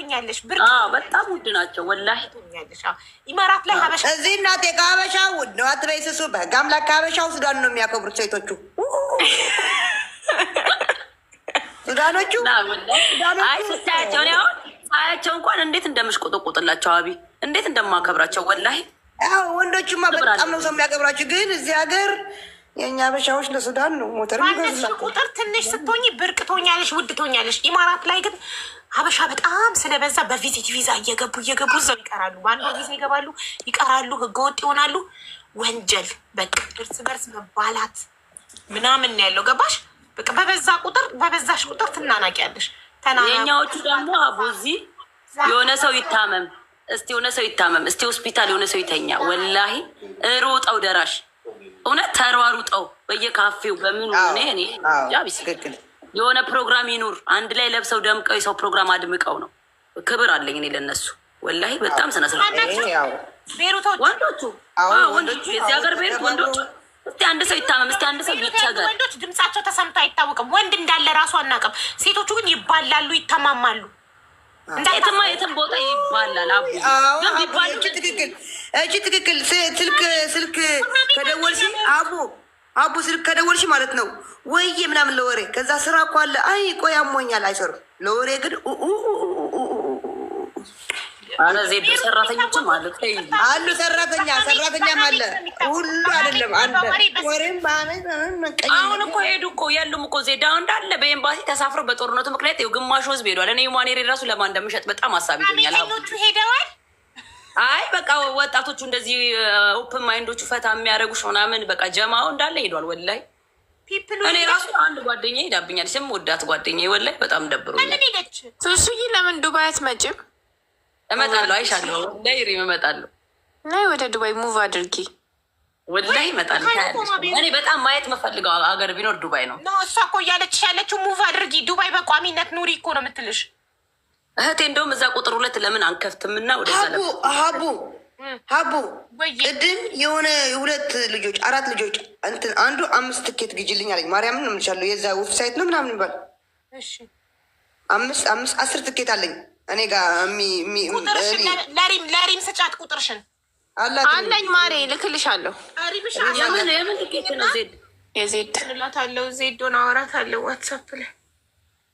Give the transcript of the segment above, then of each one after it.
ትሆኛለሽ፣ ብርቅ በጣም ውድ ናቸው። ወላሂ ትሆኛለሽ። ኢማራት ላይ ሀበሻ እዚህ እናቴ ከሀበሻ ውድ ነው አትበይ ስሱ። በህግ አምላክ ከሀበሻው ሱዳን ነው የሚያከብሩት ሴቶቹ፣ ሱዳኖቹ። አይ ስታያቸው፣ እኔ አሁን ሳያቸው እንኳን እንዴት እንደምሽቆጠቆጥላቸው አቢ፣ እንዴት እንደማከብራቸው ወላሂ። ወንዶቹማ በጣም ነው ሰው የሚያከብራቸው፣ ግን እዚህ ሀገር የእኛ ሀበሻዎች ለሱዳን ነው ሞተር ባነስሽ ቁጥር ትንሽ ስትሆኝ ብርቅ ትሆኛለሽ፣ ውድ ትሆኛለሽ። ኢማራት ላይ ግን ሀበሻ በጣም ስለበዛ በ visit ቪዛ እየገቡ እየገቡ እዛው ይቀራሉ። በአንድ ወር ጊዜ ይገባሉ፣ ይቀራሉ፣ ህገወጥ ይሆናሉ። ወንጀል በቃ እርስ በርስ መባላት ምናምን ያለው ገባሽ? በቃ በበዛ ቁጥር፣ በበዛሽ ቁጥር ትናናቂያለሽ። የእኛዎቹ ደግሞ አቦ እዚህ የሆነ ሰው ይታመም እስቲ፣ የሆነ ሰው ይታመም እስቲ፣ ሆስፒታል የሆነ ሰው ይተኛ፣ ወላሂ ሮጠው ደራሽ፣ እውነት ተሯሩጠው በየካፌው በምኑ። እኔ የሆነ ፕሮግራም ይኑር አንድ ላይ ለብሰው ደምቀው የሰው ፕሮግራም አድምቀው ነው። ክብር አለኝ እኔ ለነሱ ወላሂ፣ በጣም ስነ ስርዓት። ወንዶቹ ወንዶቹ የዚህ ሀገር ቤሩት ወንዶቹ እስቲ አንድ ሰው ይታመም፣ እስቲ አንድ ሰው ይቸገር። ወንዶች ድምጻቸው ተሰምቶ አይታወቅም። ወንድ እንዳለ ራሱ አናውቅም። ሴቶቹ ግን ይባላሉ፣ ይተማማሉ። የትማ የትም ቦታ ይባላል። አቡ ትክክል፣ እቺ ትክክል። ስልክ ከደወልሽ አቡ፣ አቡ ስልክ ከደወልሽ ማለት ነው ወይዬ ምናምን ለወሬ፣ ከዛ ስራ እኮ አለ፣ አይ ቆይ አሞኛል፣ አይሰሩም። ለወሬ ግን ኧረ ዜድ ሰራተኞችም አሉ። አሉ፣ ሰራተኛም አለ፣ ሁሉ አይደለም። አንድ ወሬም አሁን እኮ ሄዱ እኮ፣ ያሉም እኮ ዜድ፣ አሁን እንዳለ በኤምባሲ ተሳፍረው በጦርነቱ ምክንያት ግማሹ ህዝብ ሄዷል። እኔ human hair ራሱ ለማን እንደምሸጥ በጣም ሀሳብ ይዞኛል። ሄደዋል። አይ በቃ ወጣቶቹ እንደዚህ open mind ኦቹ ፈታ የሚያደርጉሽ ምናምን በቃ ጀማው እንዳለ ሄዷል። ወላይ እኔ ራሱ አንድ ጓደኛ ሄዳብኛል። ስም ወዳት ጓደኛ ወላይ በጣም ደብሮኛል። ሱሱዬ ለምን ዱባይ አትመጭም? እመጣለሁ፣ አይሻለሁ። ወላሂ ሪም እመጣለሁ። ናይ ወደ ዱባይ move አድርጊ። ወላሂ እመጣለሁ። እኔ በጣም ማየት የምፈልገው ሀገር ቢኖር ዱባይ ነው። እሷ እኮ እያለችሽ ያለችው move አድርጊ፣ ዱባይ በቋሚነት ኑሪ እኮ ነው የምትልሽ። እህቴ እንደውም እዛ ቁጥር ሁለት ለምን አንከፍትም? እና ወደዛ ሀቡ፣ ሀቡ፣ ቅድም የሆነ ሁለት ልጆች፣ አራት ልጆች እንትን አንዱ አምስት ትኬት ግጅልኝ አለኝ። ማርያምን ነው የምልሻለሁ። የዛ ዌብሳይት ነው ምናምን ይባል፣ አምስት አምስት 10 ትኬት አለኝ እኔ ጋር። ለሪም ስጫት ቁጥርሽን። አለኝ ማሬ፣ ልክልሻለሁ። የምን ትኬት ነው ዜድ? የዜድ እላታለሁ። ዜዶን አወራታለሁ ዋትሳፕ ላይ፣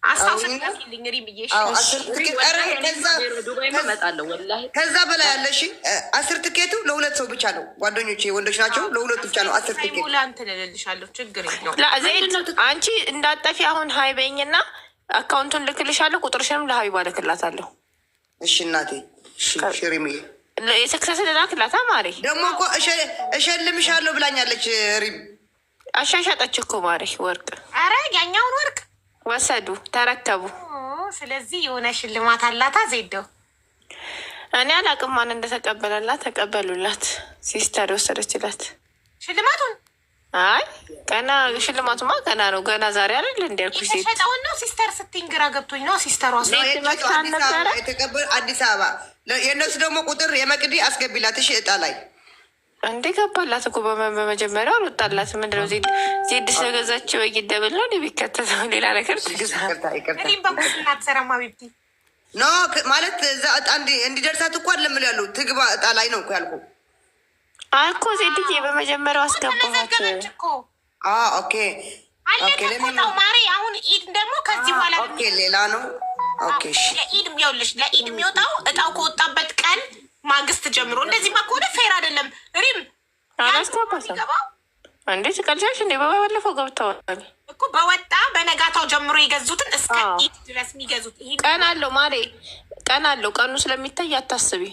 አስታውስልኝ ሪምዬ። ከዛ በላይ አለ። እሺ 10 ትኬቱ ለሁለት ሰው ብቻ ነው። ጓደኞቼ ወንዶች ናቸው። ለሁለቱ ብቻ ነው 10 ትኬት። እንትን እልልሻለሁ፣ ችግር የለውም። ዜድ አንቺ እንዳጠፊ አሁን hi በይኝና account ኡን ልክልሻለሁ። ቁጥርሽንም ለሀቢባ ልክላታለሁ። እሺ እናቴ፣ ሽሪምዬ። የሰክሰስ ልላክላታ ማሬ። ደግሞ እኮ እሸልምሻለሁ ብላኛለች ሪም። አሻሻጠች እኮ ማሬ ወርቅ። አረ ያኛውን ወርቅ ወሰዱ፣ ተረከቡ። ስለዚህ የሆነ ሽልማት አላታ ዜደው። እኔ አላቅም ማን እንደተቀበለላት። ተቀበሉላት። Sister የወሰደችላት ሽልማቱን። አይ ገና ሽልማቱማ ገና ነው። ገና ዛሬ አይደል እንደ ያልኩሽ ሴት የተሸጠውን ነው sister ስትይኝ ግራ ገብቶኝ ነው። Sister ሯ አዲስ አበባ የእነሱ ደግሞ ቁጥር የመቅዲ አስገቢላት። እሺ እጣ ላይ እንዴ ገባላት እኮ፣ በመጀመሪያው አልወጣላት። ምንድን ነው ዜድ ስለገዛች በጊደብል ነው የሚከተተው ሌላ ነገር ትግዛ። No ማለት እዛ እጣ እንዲደርሳት እኮ አይደለም ያሉ፣ ትግባ እጣ ላይ ነው እኮ ያልኩ። አይ እኮ ዜድዬ በመጀመሪያው አስገባኋት። Okay። አለቀ ማሬ። አሁን ኢድ ደግሞ ከዚህ በኋላ ሌላ ነው። ለኢድ ይኸውልሽ፣ ለኢድ የሚወጣው እጣው ከወጣበት ቀን ማግስት ጀምሮ። እንደዚህማ ከሆነ fair አይደለም። ሪም አላስገባትም እንዴ? ትቀልጃለሽ እንዴ? በባለፈው ገብተዋል እኮ፣ በወጣ በነጋታው ጀምሮ የገዙትን እስከ ኢድ ድረስ የሚገዙት። ቀን አለው ማሬ፣ ቀን አለው። ቀኑ ስለሚታይ አታስቢ።